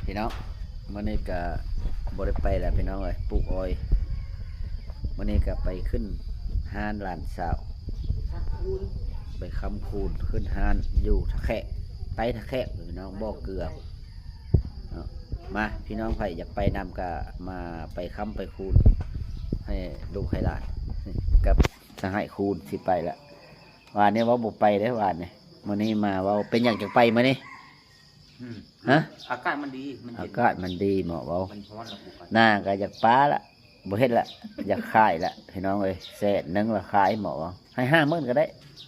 ພີ່ນ້ອງ ມື້ນີ້ກະບໍ່ໄດ້ໄປແລ້ວພີ່ນ້ອງເອີຍ ປູກອ້ອຍ. ມື້ນີ້ກະໄປຂຶ້ນຮ້ານຫຼານສາວ ໄປຄ້ຳຄູນ ຂຶ້ນຮ້ານຢູ່ທ່າແຂກ ໃຕ້ທ່າແຂກພີ່ນ້ອງ ບໍ່ເກືອເນາະ. ມາ ພີ່ນ້ອງໃຜຢາກໄປນຳກະມາ ໄປຄ້ຳໄປຄູນ ໃຫ້ລູກໃຫ້ຫຼານ ກັບສະຫາຍຄູນຊິໄປລະ. ວານນີ້ເວົ້າບໍ່ໄປເດ້ວານນີ້ ມື້ນີ້ມາເວົ້າ ເປັນຫຍັງຈັ່ງໄປມື້ນີ້? ອືມ ຮະ? ອາກາດມັນດີ ມັນເຢັນ ອາກາດມັນດີ ໝໍເວົ້າ ມັນຮ້ອນລະບໍ່ໄປ ນາກະຢາກປາລະ ບໍ່ເຮັດລະ ຢາກຂາຍລະ ພີ່ນ້ອງເອີຍ ແສນໜຶ່ງລະຂາຍ ໝໍເວົ້າ ໃຫ້ຫ້າໝື່ນກະໄດ້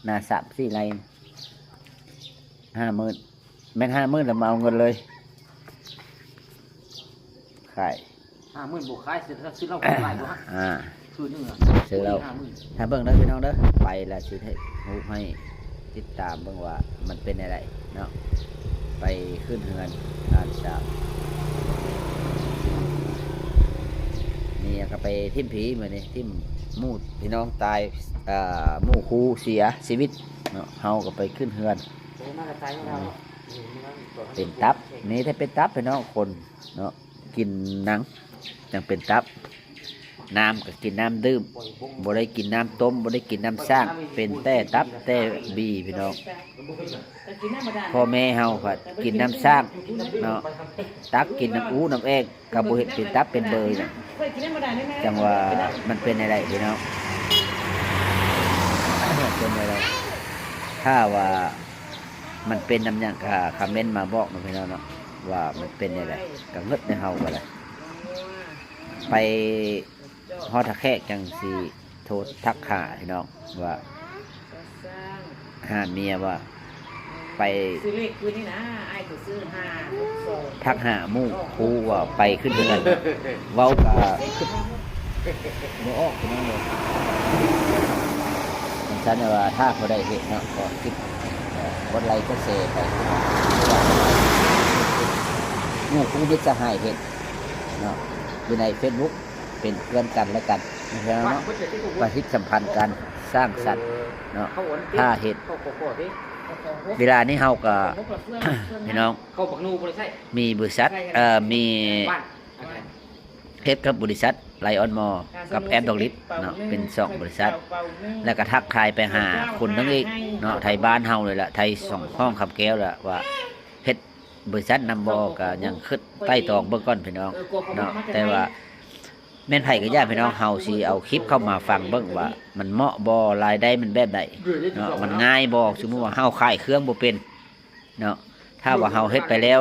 ນາສາມສີ່ໄຮ່ ຫ້າໝື່ນ ແມ່ນຫ້າໝື່ນລະມາເອົາເງິນເລີຍ ຂາຍ ຫ້າໝື່ນບໍ່ຂາຍ ຊື້ເຫຼົ້າຂາຍບໍ່? ອ່າ ຄືນໜຶ່ງ ຊື້ເຫຼົ້າ ຫ້າໝື່ນ ຖ້າເບິ່ງເດີພີ່ນ້ອງເດີ ໄປລະຊິເຮັດຮູບໃຫ້ຕິດຕາມເບິ່ງວ່າມັນເປັນແນວໃດເນາະ. ໄປຂຶ້ນເຮືອນຫຼານສາວ ເມຍກະໄປຖິ້ມຜີມື້ນີ້ ຖິ້ມໝູ່ພີ່ນ້ອງຕາຍ ເອີ ໝູ່ຄູ່ເສຍຊີວິດເນາະ ເຮົາກະໄປຂຶ້ນເຮືອນ ເປັນຕັບ ມີແຕ່ເປັນຕັບພີ່ນ້ອງ ຄົນເນາະ ກິນໜັງຈັ່ງເປັນຕັບ ນ້ຳກະກິນນ້ຳດື່ມ ບໍ່ໄດ້ກິນນ້ຳຕົ້ມ ບໍ່ໄດ້ກິນນ້ຳສ້າງ ເປັນແຕ່ຕັບແຕ່ບີພີ່ນ້ອງ. ພໍ່ແມ່ເຮົາພັດກິນນ້ຳສ້າງເນາະ ຕັກກິນນ້ຳອູນ້ຳແອງ ກະບໍ່ເຫັນເປັນຕັບເປັນເບີຫຍັງ ຈັ່ງວ່າມັນເປັນແນວໃດພີ່ນ້ອງ ເປັນແນວໃດ? ຖ້າວ່າມັນເປັນນຳຫຍັງກະຄອມເມັນມາບອກເນາະພີ່ນ້ອງເນາະ ວ່າມັນເປັນແນວໃດ ກະເງິດໃນເຮົາກະໄດ້ ໄປຮອດທ່າແຂກຈັ່ງຊິໂທທັກຫາພີ່ນ້ອງ ວ່າ ຫາເມຍວ່າ ໄປ ຊື້ເລກຄືນີ້ນະ ອ້າຍກໍຊື້ຫ້າຫົກສອງ ທັກຫາໝູ່ຄູ່ວ່າໄປຂຶ້ນເຮືອນ ເວົ້າກະຄິດບໍ່ອອກພີ່ນ້ອງເອີຍ. ຈັ່ງຊັ້ນແຫຼະວ່າ ຖ້າຜູ້ໃດເຫັນເນາະ ກໍຄິດ ເອີ ກົດໄລກົດແຊໄປ ໝູ່ຄູ່ມິດສະຫາຍເຫັນເນາະ ຢູ່ໃນເຟສບຸກ ເປັນເພື່ອນກັນແລະກັນເນາະ ປະຕິດສຳພັນກັນ ສ້າງສັນເນາະ ຖ້າເຮັດ ເວລານີ້ເຮົາກະ ພີ່ນ້ອງ ມີບໍລິສັດ ເອີ ມີ ເຮັດກັບບໍລິສັດໄລອອນມໍກັບແອມດອກລິດເນາະ ເປັນສອງບໍລິສັດ ແລ້ວກະທັກທາຍໄປຫາຄົນໜຶ່ງອີກເນາະ ໄທບ້ານເຮົານີ້ແຫຼະ ໄທສອງຫ້ອງຄຳແກ້ວແຫຼະ ວ່າເຮັດບໍລິສັດນຳບໍ່ ກະຍັງຄິດໄຕ່ຕອງເບິ່ງກ່ອນພີ່ນ້ອງເນາະ. ແຕ່ວ່າ ແມ່ນໃຜກະຢ່າພີ່ນ້ອງ ເຮົາຊິເອົາຄລິບເຂົ້າມາຟັງເບິ່ງວ່າມັນເໝາະບໍ່ ລາຍໄດ້ມັນແບບໃດເນາະ ມັນງ່າຍບໍ່ ສົມມຸດວ່າເຮົາຂາຍເຄື່ອງບໍ່ເປັນເນາະ ຖ້າວ່າເຮົາເຮັດໄປແລ້ວ